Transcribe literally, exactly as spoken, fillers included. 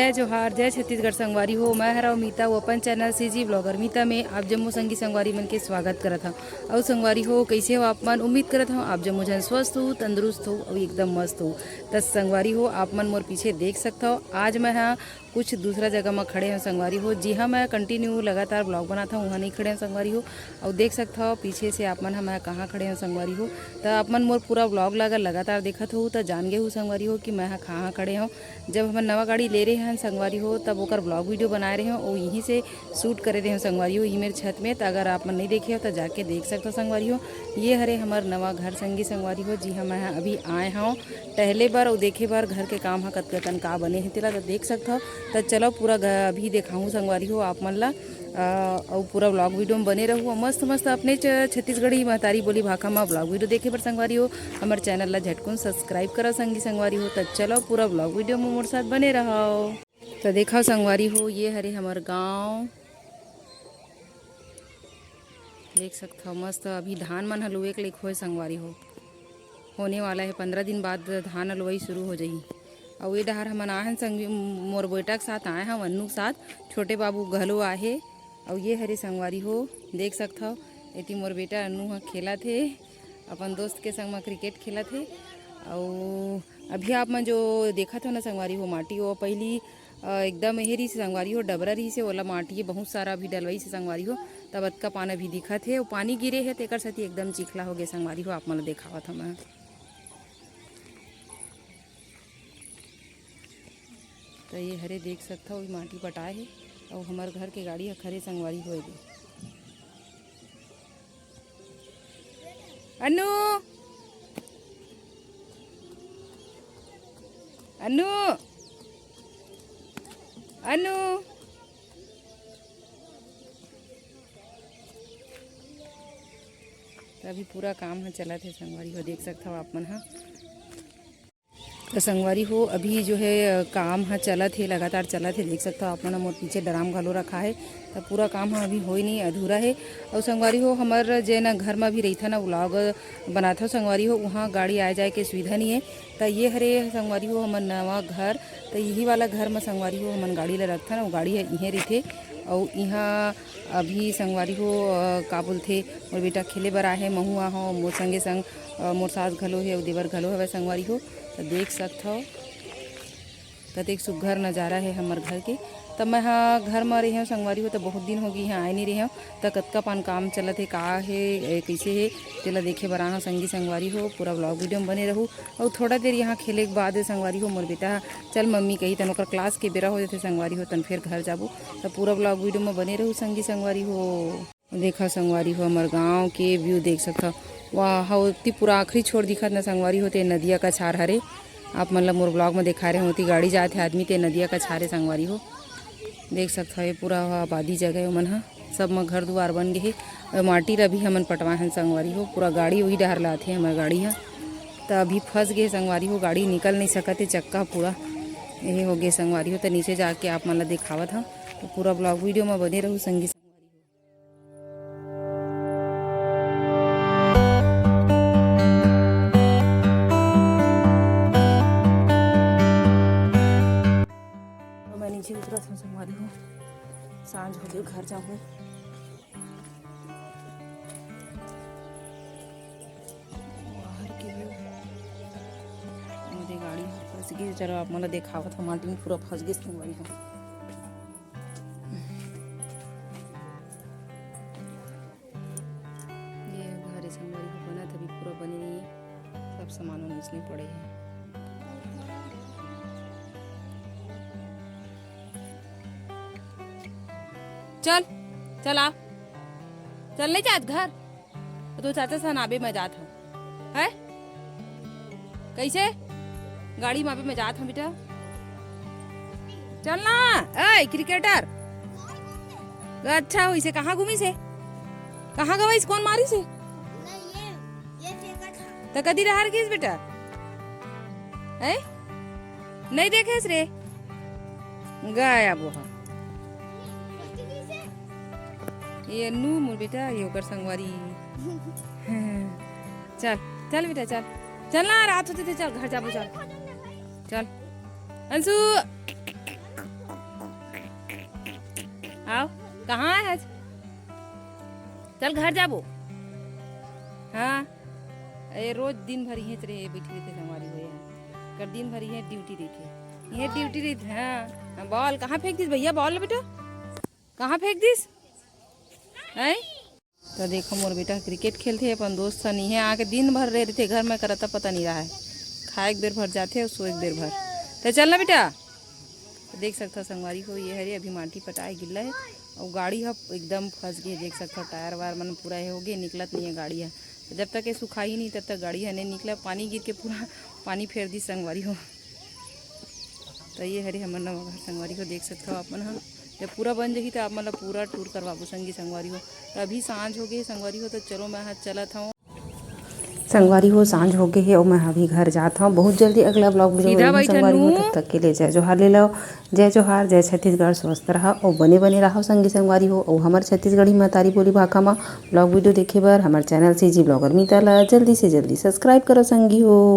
जय जोहार, जय छत्तीसगढ़ संगवारी हो। मैं हरव मीता, वो अपन चैनल सीजी ब्लॉगर मीता में आप जम्मो संगी संगवारी मन के स्वागत करत हव। अउ संगवारी हो, कइसे हो आप मन? उम्मीद करत हव आप जम्मो झन स्वस्थ हो, तंदुरुस्त हो अउ एकदम मस्त हो। त संगवारी हो, आप मन मोर पीछे देख सकत हव, आज मैं ह कुछ दूसरा जगह म खड़े हव संगवारी हो। जिहां मैं कंटिन्यू लगातार ब्लॉग बनात हव, उहां नहीं खड़े हव संगवारी हो। अउ देख सकत हव पीछे से आप मन ह मैं कहां खड़े हव संगवारी हो। त आप मन मोर पूरा ब्लॉग ला अगर लगातार देखत हो त जान गे हो संगवारी हो कि मैं ह कहां खड़े हव। जब हमन नवा गाड़ी ले रहे हन संगवारी हो, तब ओकर ब्लॉग वीडियो बनाए रहे हव, अउ यहीं से शूट करे रहे हव संगवारी हो, यही मेरे छत में। त अगर आप मन नहीं देखे हो त जाके देख सकत हो संगवारी हो। ये हरे हमर नवा घर संगी संगवारी हो, जिहां मैं ह अभी आए हव टहले बर अउ देखे बर घर के काम ह कतका कन का बने हे तेला। त देख सकत हो। त चलो पूरा घ-, अभी देखाहूं संगवारी हो आप मन ला। अ, अउ पूरा ब्लॉग वीडियो में बने रहू। अउ मस्त मस्त अपने च-, छत्तीसगढ़ी महतारी बोली भाखा में ब्लॉग वीडियो देखे बर संगवारी हो, हमर चैनल ला झटकुन सब्सक्राइब करो संगी संगवारी हो। त चलो पूरा ब्लॉग वीडियो में मोर साथ बने रहो। त देखो संगवारी हो, ये हरे हमर गांव, देख सकत हव मस्त अभी धान मन ह लुए के लइक होए संगवारी हो। होने वाला हे, पंद्रह दिन बाद धान लुवई शुरू हो जही। अउ ये डहर हमन आए हन संगी, मोर बेटा के साथ आए हन, अन्नू के साथ, छोटे बाबू घलो आहे। अउ ये हरे संगवारी हो, देख सकत हव, एती मोर बेटा अन्नू ह खेलत हे, अपन दोस्त के संग म क्रिकेट खेलत हे। अउ अभी आप मन जो देखत हो ना संगवारी हो, माटी वो पहिली, अ, एकदम एहे रहिस हे संगवारी हो, डबरा रहिस हे, ओला माटी बहुत सारा अभी डलवाइस हे संगवारी हो, तब अतका पान अभी दिखत हे। अउ पानी गिरे हे, तेकर सेती एकदम चिखला हो गे संगवारी हो। आप मन ल देखावत हव मैं। त ये हरे देख सकत हव, माटी पटाए हे, अउ हमर घर के गाड़ी ह खरे संगवारी हो एदे। अन्नू, अन्नू, अन्नू। त अभी पूरा काम ह चलत हे संगवारी हो, देख सकत हव आप मन ह। त संगवारी हो, अभी जो है, अ, काम ह चलत हे, लगातार चलत हे। देख सकत हो आप मन ह मोर पीछे ड्राम घलो रखा हे। त पूरा काम ह अभी होय नहीं, अधूरा हे। अउ संगवारी हो, हमर जेन घर म अभी रहिथन ना, व्लॉग बनाथव संगवारी हो, उहाँ गाड़ी आए जाए के सुविधा नहीं हे। त ये हरे संगवारी हो हमर नवा घर। त यही वाला घर म संगवारी हो हमन गाड़ी ल रखथन, अउ गाड़ी ह इहें रहिथे। अउ इहाँ अभी संगवारी हो, अ, का बोलथे, मोर बेटा खेले बर आहे, महू आहव, मोर संगे संग, अ, मोर सास घलो हे अउ देवर घलो हवय संगवारी हो। त देख सकथव, कतेक सुग्घर नजारा हे हमर घर के। त मैं ह घर म रेहेंव संगवारी हो, त बहुत दिन होगे इहाँ आए नइ रेहेंव। त कतका पान काम चलत हे, का हे, ए, कइसे हे, तेला देखे बर आहव संगी संगवारी हो। पूरा vlog video म बने रहू। अउ थोड़ा देर इहाँ खेले के बाद संगवारी हो, मोर बेटा ह, "चल मम्मी," कही, तन ओकर class के बेरा हो जाथे संगवारी हो, तन फेर घर जाबो। त पूरा vlog video म बने रहू संगी संगवारी हो। देखा संगवारी हो, हमर गांव के view देख सकथव। वाह, ओती पूरा आखिरी छोर दिखत ना संगवारी हो, ते नदिया कछार हरे। आप मन ल मोर vlog म देखाए रहे होती, गाड़ी जात हे आदमी, ते नदिया कछार हे संगवारी हो। देख सकथव, ये पूरा आबादी जगह हे, ओमन ह सब म घर दुआर बन गे हे। अउ माटी ल भी हमन पटवाए हन संगवारी हो, पूरा गाड़ी उही डहर ल आथे हमर गाड़ी ह। त अभी फंस गे संगवारी हो, गाड़ी निकल नहीं सकत हे, चक्का पूरा एहे हो गे संगवारी हो। त नीचे जाके आप मन ल देखावत हव, त पूरा vlog video म बने रहू संगी। मैं नीचे उतरत हूँ संगवारी हो, सांझ हो गई, घर जाऊँ। बाहर के view। मेरे गाड़ी ह फंस गई, चलो आप मन ल देखावत हूँ, माटी में पूरा फंस गई संगवारी हो। ये घर हे संगवारी हो, बनत अभी पूरा बने नहीं हे, सब सामान मन इसने पड़े हे। चल, चल आ, चल नहीं जात घर, तो चाचा सन आबे मैं जात हूँ, है? कइसे? गाड़ी म आबे मैं जात हूँ बेटा। चल ना, ए cricketer। अच्छा होइसे, कहाँ घूमिसे? कहाँ गवाइस? कोन मारिसे? त कदी डहर गिस बेटा? हैं? नहीं देखेस रे? गया वो हा। ये नू मोर बेटा, ये ओकर संगवारी। चल, चल बेटा, चल। चल ना, रात होथे, चल, घर जाबो, चल। चल। अंशु। आओ, कहाँ है आज? चल घर जाबो। हाँ, ए रोज दिन भर इहेंच रहे, बैठी रहिथे संगवारी हो यहाँ। कर दिन भर इहें ड्यूटी रहिथे, इहें ड्यूटी रहिथे। हाँ, हाँ, बॉल कहाँ फेंक दिस भैया? बॉल बेटा कहाँ फेंक दिस? हैं? तो देखो, मोर बेटा क्रिकेट खेलथे अपन दोस्त सन, इहें आके दिन भर रहे रहिथे घर में, करता पता नहीं रहा है। खाए एक बेर भर जाथे और सो एक बेर भर। तो चल ना बेटा। तो देख सकथव संगवारी हो, ये हरे अभी माटी पटाए गिल्ला है और गाड़ी ह एकदम फंस गई। देख सकथव टायर वायर मन पूरा हे हो गए, निकलत नहीं है गाड़ी ह। तो जब तक ये सुखाही नहीं तब तक गाड़ी ह नहीं निकला। पानी गिर के पूरा पानी फेर दी संगवारी हो। तो ये हरे हमर नवा घर संगवारी हो, देख सकथव आप मन ह। जब पूरा बन जही तो आप मन ला पूरा टूर करवाबो संगी संगवारी हो। तो अभी सांझ हो गई संगवारी हो, तो चलो मैं ह चलत हूँ। संगवारी हो, सांझ हो गए हे अउ मैं अभी घर जात हूँ। बहुत जल्दी अगला ब्लॉग वीडियो सीधा में बैठा संगवारी हो, नू। तब तक के लिए जय जोहार ले लो। जय जोहार, जय छत्तीसगढ़, स्वस्थ रहा और बने बने रहो संगी संगवारी हो। और हमर छत्तीसगढ़ी महतारी बोली भाखा मा ब्लॉग वीडियो देखे बर हमर चैनल सीजी ब्लॉगर मीता ला जल्दी से जल्दी सब्सक्राइब करो संगी हो।